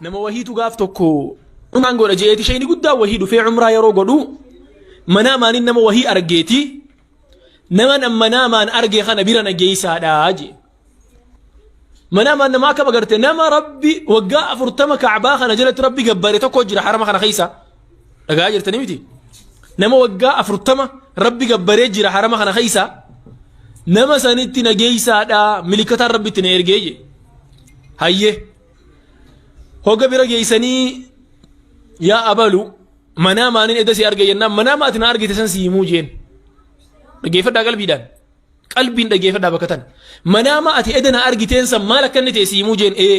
Nama wahiitu gaaf tokko umraan godha je'eeti shayni guddaa wahii dhufee umraa yeroo godhu manaamaan nama wahii argeeti nama manaamaan arge kana bira na geeysaadha je'e. Manaamaan nama akkam agarte nama rabbi waggaa 40 ka'baa kana jalatti rabbi gabbare tokko jira harama kana keessa. Dhagaa jirtanii miti. Nama waggaa 40 rabbi gabbaree jira harama kana keessa. Nama sanitti na geeysaadha milikataan rabbi itti na ergee je. Hayyee. Hogga bira geeysanii yaa abalu manaa maanin edda si arge jennaan manaa maati na argite san si himuu jeen. Dhaggeeffadhaa qalbiidhaan. Qalbiin dhaggeeffadhaa bakka tan. Manaama ati eda na argiteen san maal akka inni ta'e si himuu jeen ee.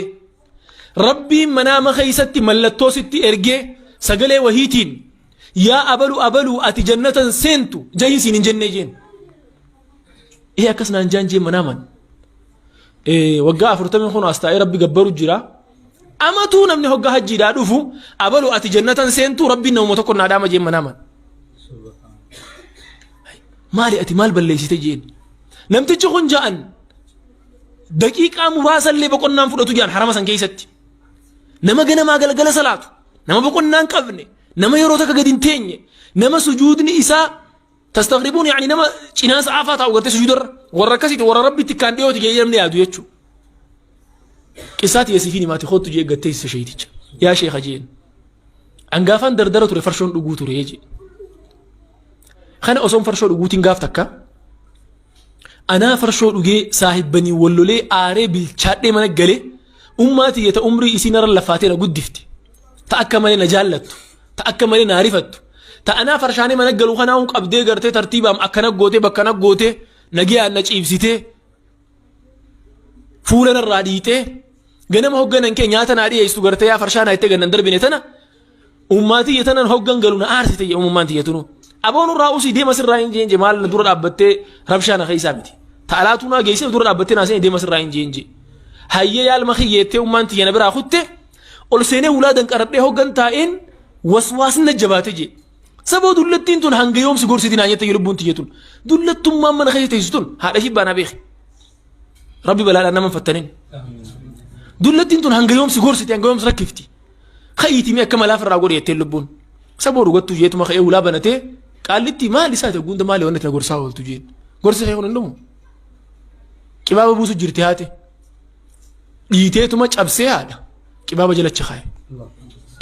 Rabbiin manaama keessatti mallattoo sitti ergee sagalee wahiitiin yaa abalu abalu ati jannatan seentu jahiin siin hin jennee jeen. Ee akkas naan jaan jeen manaaman. Waggaa 40 kun as taa'ee rabbi gabbaru jira. Amatuu namni hoggaa hajjiidhaa dhufu abalu ati jannatan seentu rabbiin namuma tokko naa dhaama jeen manaaman. Maali ati maal balleessite jeen. Namtichi kun ja'an daqiiqaa muraasallee boqonnaan fudhatu ja'an harama san keessatti. Nama ganamaa galgala salaatu, nama boqonnaan qabne, nama yeroo takka gadi hin teenye, nama sujuudni isaa tastagribuun yaani nama cinaa sa'aafaa taa'u gartee sujuudarra warra akkasiiti warra rabbitti kaan dhiyooti jedhee namni yaadu jechuudha. Qisaa tiyya siifin himaati kottu jee gattee isa sheeyticha. Yaa sheekha jeen. Angaafaan dardara ture farshoon dhuguu ture jee. Kana osoon farshoo dhuguutiin gaaf takka anaa farshoo dhugee saahibbanii wallolee aaree bilchaadhee mana galee ummaa tiyya ta umrii isii narra lafaatee na guddifte ta akka malee na jaallattu ta akka malee na arifattu ta anaa farshaanee mana galu kanaa qabdee gartee tartiibaam akkana gootee bakkana gootee nagayaan na ciibsitee fuula narraa dhiitee ganama hogganan kee nyaata naa dhiyeessu gartee yaa farshaa naa itti gannan darbine tana ummaa tiyya tanan hoggan galu na aarsite jee ummaan tiyya tunu aboon irraa usii deema sirraa hin jeen jee maal na dura dhaabbattee rabshaa na keessaa miti ta alaatuu naa geessee dura dhaabbattee naa seene deema sirraa hin jeen jee hayyee yaalma kiyyeettee ummaan tiyya na biraa kutte ol seenee hulaa danqaradhee hoggan taa'een waswaasni na jabaate jee Saboo dullattiin tun hanga yoom si gorsiti naan jette lubbuun tiyya tun. Dullattummaan mana keessa teessu tun haadha ishii baanaa beeki. Rabbi balaadhaan nama hin fattanin. Dullattiin tun hanga yoom si gorsiti hanga yoom si rakkifti. Ka'iitii mee akka malaaf irraa godhi jetteen lubbuun. Saboo dhugattuu jeetuma ka'ee hulaa banatee qaallitti maal isaati gunda maali wanni na gorsaa ooltu jeen. Gorsi kee kun hin dhumu. Qibaaba buusu jirti haati. Dhiiteetuma cabsee haadha. Qibaaba jalachi kaa'e.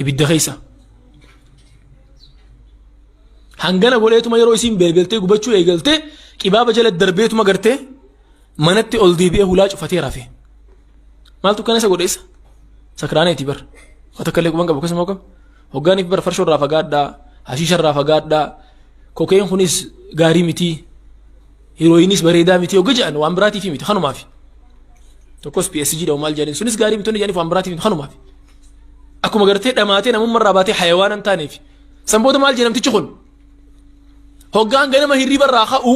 Ibidda keessa. Hangana godheetuma yeroo isiin belbeltee gubachuu eegaltee qibaaba jala darbeetuma gartee manatti ol deebi'ee hulaa cufatee rafe. Maaltu kana isa godhe isa? Sakraaneeti bar. Waa takka illee quban qabu akkasuma qabu. Hoggaaniif bar farshoo irraa fagaadhaa, hashiisha irraa fagaadhaa, kokeen kunis gaarii miti, hirooyinis bareedaa miti hogga jedhan waan biraatiif miti kanumaafi. Tokkos PSG dha maal jedhaniin sunis gaarii miti jedhaniif waan biraatiif miti kanumaafi. Akkuma gartee dhamaatee namummaa irraa baatee hayawaana hin taaneef. San booda maal jedhe namtichi kun? Hoggaan ganama hirriba irraa ka'u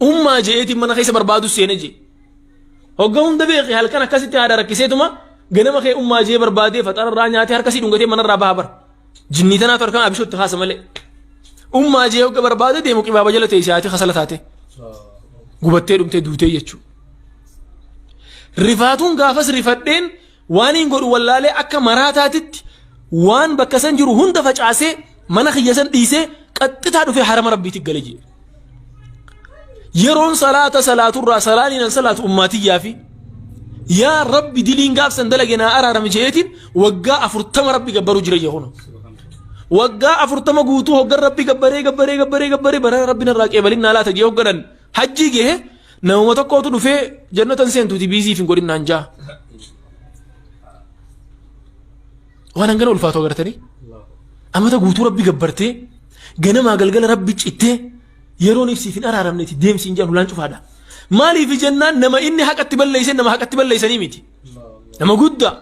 ummaa je'eetiin mana keessa barbaadu seene jee. Hogga hunda beeki halkan akkasitti haadha rakkiseetuma ganama kee ummaa jee barbaadee faxara irraa nyaatee harka sii dhungatee mana irraa baha bara. Jinnii tanaatu harkaan abishootti kaasa malee. Ummaa jee hogga barbaade deemu qibaaba jala teessee haati kasala taate. Gubattee dhumtee duutee jechuudha. Rifaatuun gaafas rifadheen Waan hin godhu wallaalee akka maraataatitti waan bakka san jiru hunda facaasee mana kiyya san dhiisee qaxxitaa dhufee harama rabbiitti gale jedhe. Yeroon salaata salaaturraa salaanii nan salaatu ummaatiyyaa fi yaa rabbi diliin gaaf san dalage naa araarami je'eetiin waggaa 40 rabbi gabbaruu jira jee kuno. Waggaa 40 guutuu hoggan rabbi gabbaree gabbaree gabbaree gabbaree barana rabbi narraa qeebalin naa laata jee hogganan hajjii gehe Namuma tokkootu dhufee jannatan seentuuti biiziif hin godhin naan jaa. Waan hangana ulfaatu agartanii? Amata guutuu rabbi gabbartee ganamaa galgala rabbi cittee yeroon ibsiif hin araaramneeti deemsi hin jedhan hulaan cufaadha. Maaliif jennaan nama inni haqatti balleeyse nama haqatti balleeysanii miti. Nama guddaa.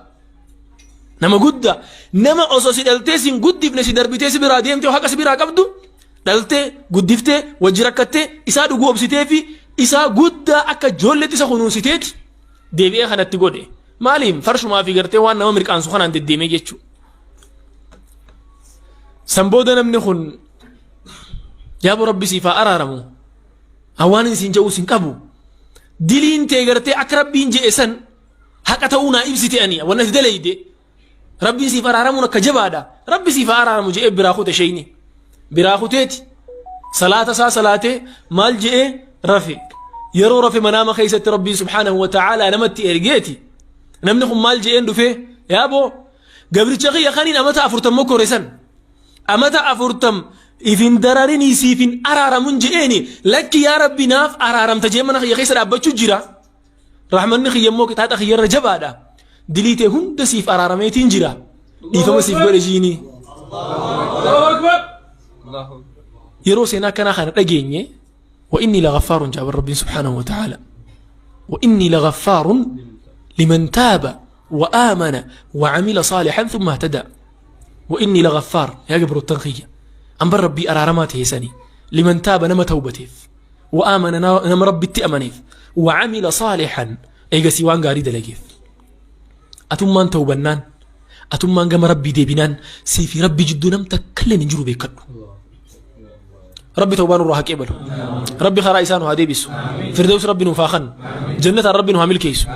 Nama guddaa. Nama osoo si dhaltee si hin guddifne si darbitee si biraa deemtee haqa si biraa qabdu dhaltee guddiftee wajji rakkattee isaa dhuguu obsitee fi isaa guddaa akka ijoolleetti isa kunuunsiteeti deebi'ee kanatti godhe. Maaliif farshumaa fi gartee waan nama mirqaansu kanaan deddeemee jechuudha. San booda namni kun yaaboo rabbi siif haa araaramu. Hawaan hin siin jedhu hin qabu. Diliin tee gartee akka rabbiin jedhe san haqa ta'uu naa ibsite ani wanna ati dalayde. Rabbiin siif araaramuun akka jabaadha. Rabbi siif haa araaramu je'ee biraa kute sheeyni. Biraa kuteeti. Salaata isaa salaatee maal je'ee rafe. Yeroo rafe manaama keessatti Rabbiin subhaanahu wa ta'aalaa namatti ergeeti. Namni kun maal je'een dhufee yaaboo gabricha kiyya kaniin amata afurtam mokkore san. Amata afurtam ifin dararinii siif hin araaramun je'eeni lakki yaa Rabbi naaf araaramta jee mana kiyya keessa dhaabbachuu jira. Rahmanni kiyya immoo qixaaxa kiyya irra jabaadha. Dilii tee hunda siif araarameetiin jira. Dhiifama siif godhe jiinii. Yeroo seenaa akkanaa kana dhageenye wa inni lagaffaarun jaabar Rabbiin subhaanahu wa ta'aala. Wa inni lagaffaarun liman taaba wa aamana wa amila saalihan thumma ihtadaa. Wa inni lagaffaar yaa gabroottan kiyya. An bar Rabbii araaramaa ta'e sanii liman taaba nama tawbateef. Wa aamana nama Rabbitti amaneef. Wa amila saalihan eegasii waan gaarii dalageef. Atummaan tawbannaan atummaan gama Rabbii deebinaan sii fi Rabbi jidduu nam takkalleen hin jiru beekadhu. Rabbi tawbaa nurraa haa qeebalu. Rabbi karaa isaa nu haa deebisu. Firdaus Rabbi nuuf haa kennu. Jannataan Rabbi nu haa milkeessu.